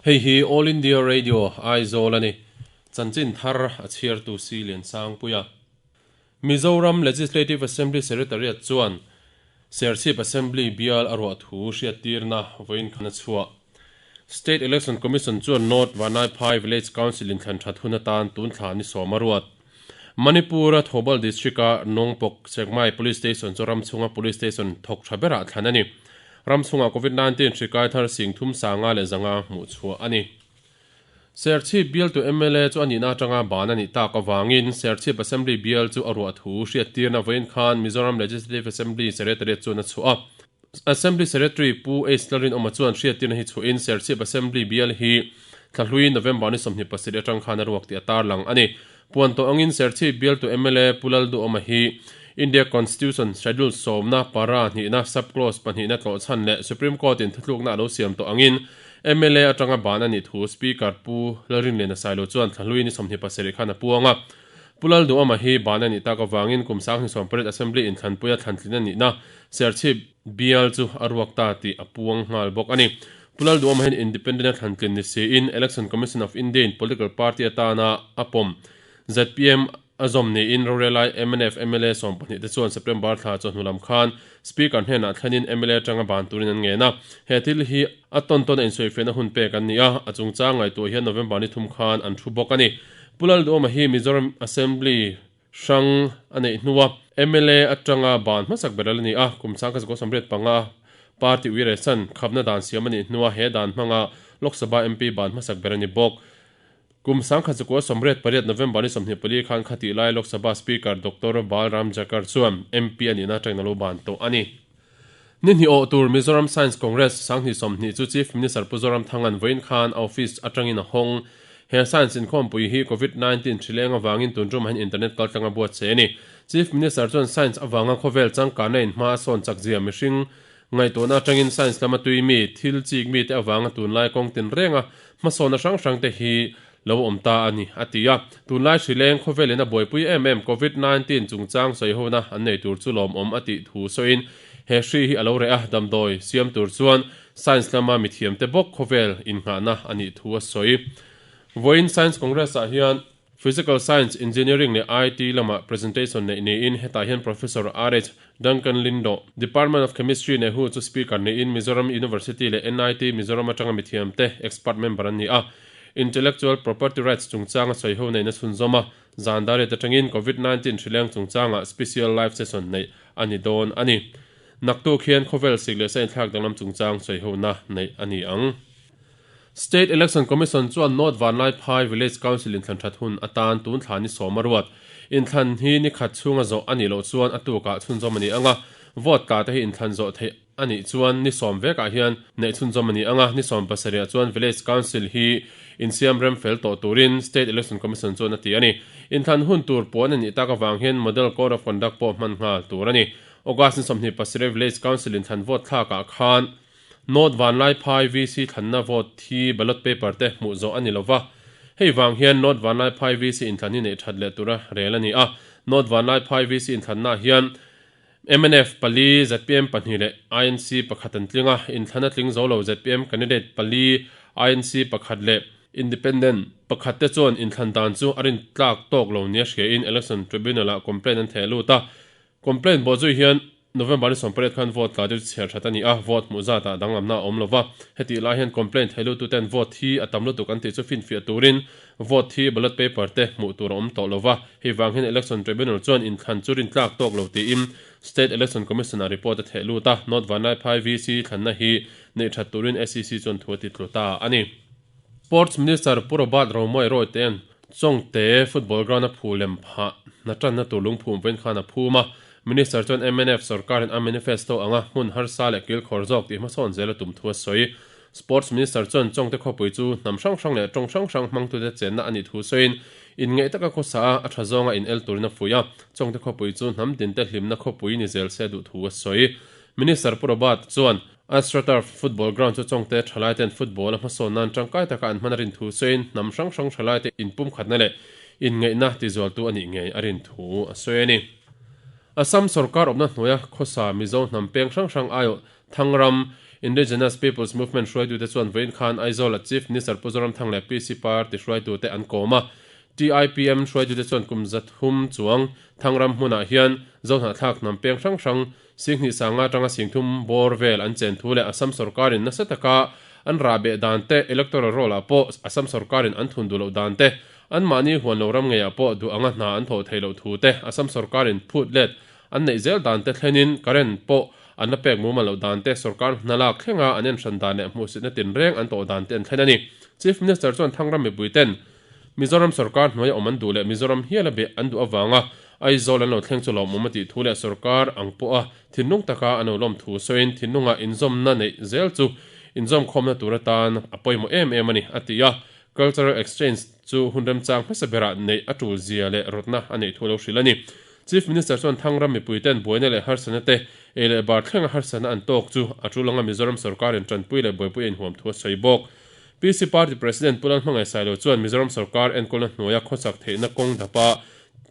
Hei hi All India Radio, Aizawl a ni. Chanchin thar a chhiartu Si Liansangpuia. Mizoram Legislative Assembly Secretariat chuan Serchhip Assembly bial a ruah thu hriattirna vawiin khan a chhuah. State Election Commission chuan North Vanlaiphai Village Council inthlan that hun atan tun thla ni sawm a ruat. Manipur-a Thoubal District-a Nongpok Sekmai Police Station chu ram chhunga Police Station thawk tha berah thlan a ni. Ram chhungah Covid-19 hri kai thar sing thum sanga leh zanga hmuh chhuah a ni. Serchhip bialtu mla chu a nihna atanga ban a nih tak avangin Serchhip Assembly bial chu a ruah thu hriattirna vawiin khan Mizoram Legislative Assembly Secretariat chuan a chhuah a. Assembly Secretary Pu H Lalrinawma chuan hriattirna hi chhuahin Serchhip Assembly bial hi thlahlui November ni 27 atang khan a ruak tih a tarlang a ni. Puan tawh angin Serchhip bialtu mla Pu Lalduhawma hi India Constitution Schedule sawmna para hnihna sub clause pahnihna tlawhchhan leh Supreme Court in thutlukna a lo siam tawh angin mla atanga ban a nih thu Speaker Pu Lalrinliana Sailo chuan thlahlui ni 27 khan a puang a. Pu Lalduhawma hi ban a nih tak avangin kum 2018 Assembly inthlanpuia thlantlin a nihna Serchhip bial chu a ruak ta tih a puang nghal bawk a ni. Pu Lalduhawma hian Independent a thlantlin ni siin Election Commission of India in political party atana a pawm zpm a zawm niin rorelai mnf mla 12 te chuan September thla chawhnu lam khan Speaker hnenah thlenin mla atanga ban turin an ngen a. He thil hi a tawn tawn a insawifiahna hun pek an ni a, a chungchang ngaihtuah hian November ni thum khan an thu bawk a ni. Pu Lalduhawma hi Mizoram Assembly hrang a neih hnua mla atanga ban hmasak ber a la ni a, kum 1985 party uiresan khapna dan siam a nih hnua he dan hmanga Lok Sabha MP ban hmasak ber a ni bawk. Kum 1988 November ni 24 khan khatih lai Lok Sabha Speaker Doctor Balram Jakhar chuan MP a nihna atangin a lo ban tawh a ni. Ni hnih awh tur Mizoram Science Congress 2020 chu Chief Minister Pu Zoramthanga'n vawiin khan a office atangin a hawng. He Science inkhawmpui hi Covid-19 hri leng avangin tun tumah hian internet kaltlang a buatsaih a ni. Chief Minister chuan Science avanga khawvel changkanna in hma a sawn chak zia mihring ngaihtuahna atangin Science lama tui mi, thil chik mite avanga tunlai kawng tin renga hmasawnna hrang hrangte hi lo awm ta a ni, a ti a. Tunlai hri leng khawvelin a buaipui em em Covid-19 chungchang sawihona an nei tur chu lawmawm a tih thu sawiin he hri hi a lo reh a, damdawi siam tur chuan Science lama mithiamte bawk khawvel innghahna a nih thu a sawi. Vawiin Science Congress-ah hian Physical Science, Engineering leh IT lama presentation neih niin hetah hian Professor RH Duncan Lindo, Department of Chemistry Nehu chu speaker niin Mizoram University leh NIT Mizoram atanga mithiamte expert member an ni a. Intellectual Property Rights chungchanga sawiho neihna chhunzawm a, zan dariat atangin Covid 19 hrileng chungchanga special live session neih a ni dawn a ni. Naktuk hian khawvel sik leh sa inthlak danglam chungchang sawihona neih a ni ang. State Election Commission chuan North Vanlaiphai Village Council inthlan that hun atan tun thla ni sawm a ruat. Inthlan hi ni khat chhunga zawh a nih loh chuan a tukah chhunzawm a ni ang a, vote tla te hi inthlan zawh theih a nih chuan ni sawm vekah hian neih chhunzawm a ni ang a, ni sawm pasarihah chuan Village Council hi insiam rem fel tawh turin State Election Commission chuan a ti a ni. Inthlan hun tur puan a nih tak avang hian Model Code of Conduct pawh hman nghal tur a ni. August ni 27 Village Council inthlan vote thlakah khan North Vanlaiphai VC thlanna vote hi ballot paper te hmuh zawh a ni lo va, hei vang hian North Vanlaiphai VC inthlan hi neih that leh tura rel a ni a. North Vanlaiphai VC inthlannaah hian mnf pali, zpm pahnih leh INC pakhat an tling a, inthlana tling zo lo zpm candidate pali, INC pakhat leh Independent pakhat te chuan inthlan dan chu a rintlak tawk lo nia hriain Election Tribunal-ah complaint an theh lut a. Complaint bawhzui hian November ni 18 khan vote tla deuh chu chhiar that a ni a, vote hmuh zatah danglamna a awm lo va. Hetih lai hian complaint thei lututen vote hi a tam lutuk an tih chu finfiah turin vote hi ballot paper te hmuh tur a awm tawh lo va. Hei vang hian Election Tribunal chuan inthlan chu rintlak tawk lo tiin State Election Commission ah report a theh lut a, North Vanlaiphai VC thlanna hi neih that turin SEC chuan thu a ti tlu ta a ni. Sports Minister Pu Robert Romawia Rawite'n Chawngte football ground a phu lem phah hna tanna tur lungphum vawiin khan a phum a, Minister chuan mnf sorkarin a manifesto anga hmun harsa leh kilkhawr zawk tih hmasawn zel a tum thu a sawi. Sports Minister chuan Chawngte khawpui chu hnam hrang hrang leh tawng hrang hrang hmangtute chenna a nih thu sawiin inngeih taka khawsa a, a tha zawnga in el turin a fuih a, Chawngte khawpui chu hnam tinte hlimna khawpui ni zel se duh thu a sawi. Minister Pu Robert chuan AstroTurf football ground chu Chawngte thalaiten football a hmasawn nan tangkai taka an hman a rin thu sawiin hnam hrang hrang thalaite inpumkhatna leh inngeihna tizualtu a nih ngei a rin thu a sawi a ni. Assam sorkar awmna hnuaia khawsa Mizo hnam peng hrang hrang aiawh Thangram Indigenous Peoples Movement hruaitute chuan vawiin khan Aizawl-a Chief Minister Pu Zoramthang leh PC Party hruaitute an kawm a. TIPM hruaitute chuan kum zathum chuang Thangram hmunah hian Zohnahthlak hnam peng hrang hrang Singhnih sanga atanga Singthum bawr vel an chen thu leh Assam sorkarin nasa taka an rahbeh dan te, electoral roll-ah pawh Assam sorkarin an thun duh loh dan te, anmahni huan lo ram ngeiah pawh duh anga hna an thawh theih loh thu te, Assam sorkarin phut let an neih zel dan te thlenin current pawh an la pek mumal loh dan te, sorkar hna lak thlenga an enhran dan leh hmuhsitna tinreng an tawh dan te an thlen a ni. Chief Minister chuan Thangram mipuiten Mizoram sorkar hnuaia awm an duh leh Mizoram hiala beh an duh avanga Aizawl an lo thleng chu lawmawm a tih thu leh sorkar ang pawha thinlung taka an lo lawm thu sawiin thinlunga inzawmna neih zel chu inzawmkhawmna tur atan a pawimawh em em a ni, a ti a. Cultural Exchange chu hun remchang hmasa berah neih a tul zia leh rawtna a neih thu a lo hrilh a ni. Chief Minister chuan Thangram mipuiten buaina leh harsatna te ei leh bar thlenga harsatna an tawk chu a tul anga Mizoram sorkarin tanpui leh buaipui a inhuam thu a sawi bawk. PC Party President Pu Lalhmangaih Sailo chuan Mizoram sorkar enkawlna hnuaia khawchak theihna kawng dapa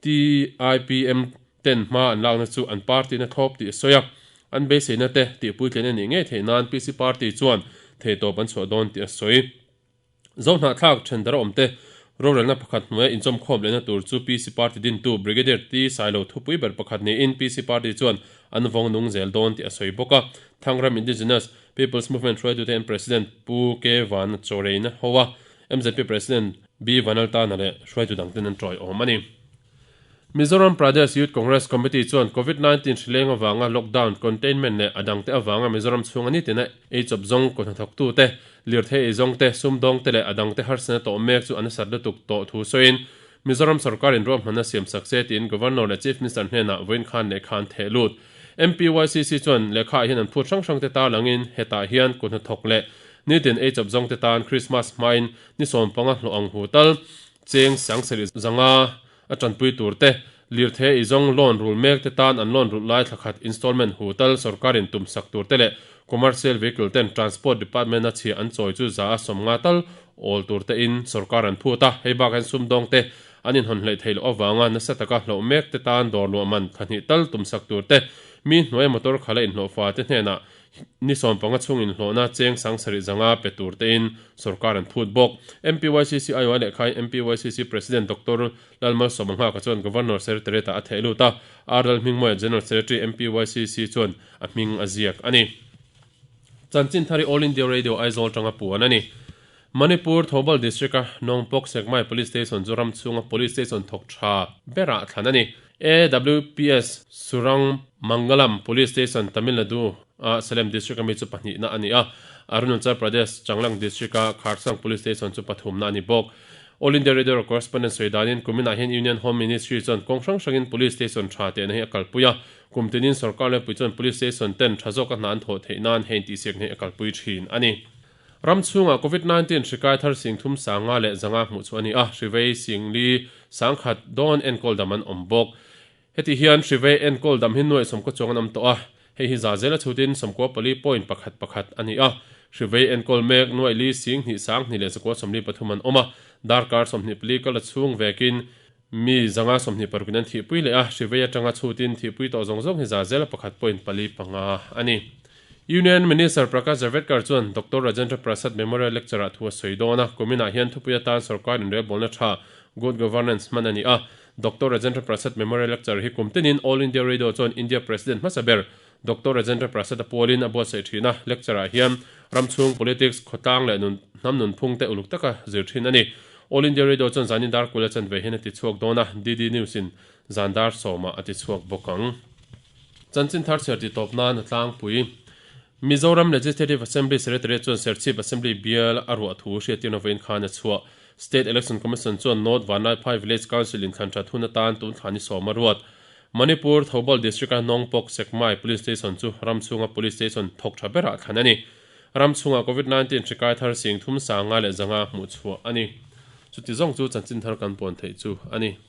TIPM ten hma an lakna chu an party-na thlawp tih a sawi a. An beiseina te tihpuitlin a nih ngei theih nan PC Party chuan theihtawp an chhuah dawn tih a sawi. Zohnahthlak thendara awmte rorelna pakhat hnuaia inchawmkhawm lehna tur chu PC Party dintu Brigadier T Sailo thupui ber pakhat niin PC Party chuan an vawng nung zel dawn tih a sawi bawk a. Thangram Indigenous People's Movement hruaitute hian President Pu K Van Chawreina ho a, mzp President B Vanaltana leh hruaitu dangten an tawiawm a ni. Mizoram Pradesh Youth Congress Committee chuan Covid 19 hrileng avanga lockdown, containment leh a dangte avanga Mizoram chhunga nitina eichawp zawng kut hnathawktute, lirthei eizawngte, sumdawngte leh a dangte harsatna tawh mek chu a nasat lutuk tawh thu sawiin Mizoram sorkarin ruahmanna siam sak se tiin Governor leh Chief Minister hnenah vawiin khan lehkha an theh lut. MPYCC chuan lehkhaah hian an phut hrang hrangte tarlangin hetah hian kut hnathawk leh nitin eichawp zawngte tan Krismas hmain ni sawmpanga hlawh ang hu tal cheng sangsarih zanga a tanpui tur te, lirthei eizawng loan rul mek te tan an loan rulh lai thlakhat installment hu tal sorkarin tum sak tur te leh commercial vehicle ten transport department a chhia an chawi chu za a sawmnga tal awl tur te in sorkar an phut a, hei bakah hian sumdawng te An inhawn hleih theih loh avanga nasa taka hlauh mek te tan dawr luah man thla hnih tal tum sak tur te, mi hnuaia motor khala inhlawhfa te hnenah ni 15 chhung inhlawhna cheng sangsarih zanga pe tur tein sorkar an phut bawk. MPYCC aiawha lehkhain MPYCC President Doctor Lalmalsawma Nghaka chuan Governor Secretariat-ah a theh lut a, R Lalhmingmawia General Secretary MPYCC chuan a hming a ziak a ni. Chanchinthari All India Radio Aizawl tanga puan a ni. Manipur Thoubal District-a Nongpok Sekmai Police Station chu ram chhunga Police Station thawk tha berah thlan a ni. AWPS Surang Mangalam Police Station Tamil Nadu a Salem District-a mi chu pahnihna a ni a, Arunachal Pradesh Changlang District-a Kharsang Police Station chu pathumna a ni bawk. All India Radio Correspondent sawi danin kuminah hian Union Home Ministry chuan kawng hrang hrangin Police Station tha tehna hi a kalpui a, kum tinin sorkar lepui chuan Police Station ten tha zawka hna an thawh theih nan hei intihsiakna hi a kalpui thin a ni. Ram chhungah Covid 19 hri kai thar sing thum sanga leh zanga hmuh chu a ni a, hri vei sing li sangkhat dawn enkawl dam an awm bawk. Heti hian hri vei enkawl dam hi nuaih sawmkaw chuang an awm tawh a, hei hi za zela chhutin sawmkua pali point pakhat pakhat a ni a. Hri vei enkawl mek nuaih li sing hnih sang hnih leh zakua 43 an awm a, darkar 24 kal a chhung vekin mi zanga 26 in an thihpui leh a, hri vei atanga chhutin thihpui tawh zawng zawng hi za zela pakhat point pali panga a ni. Union Minister Prakash Javadekar chuan Doctor Rajendra Prasad Memorial Lecture-ah thu a sawi dawn a, kuminah hian thupui atan sorkar inrelbawlna tha, good governance, hman a ni a. Doctor Rajendra Prasad Memorial Lecture hi kum tinin All India Radio chuan India President hmasa ber Doctor Rajendra Prasad-a pualin a buatsaih thin a, lecture-ah hian ram chhung politics, khawtlang leh nun hnam nunphung te uluk taka zir thin a ni. All India Radio chuan zanin dar kul a chanve hian a ti chhuak dawn a, DD News-in zan dar sawmah a ti chhuak bawk ang. Chanchin thar chhiar tih tawp nan a tlangpui. Mizoram Legislative Assembly Secretariat chuan Serchhip Assembly bial a ruah thu hriattirna vawiin khan a chhuah. State Election Commission chuan North Vanlaiphai Village Council inthlan that hun atan tun thla ni sawm a ruat. Manipur Thoubal District-a Nongpok Sekmai Police Station chu ram chhunga Police Station thawk tha berah thlan a ni. Ram chhungah Covid 19 hri kai thar sing thum sanga leh zanga hmuh chhuah a ni. Chuti zawng chu chanchin thar kan puan theih chu a ni.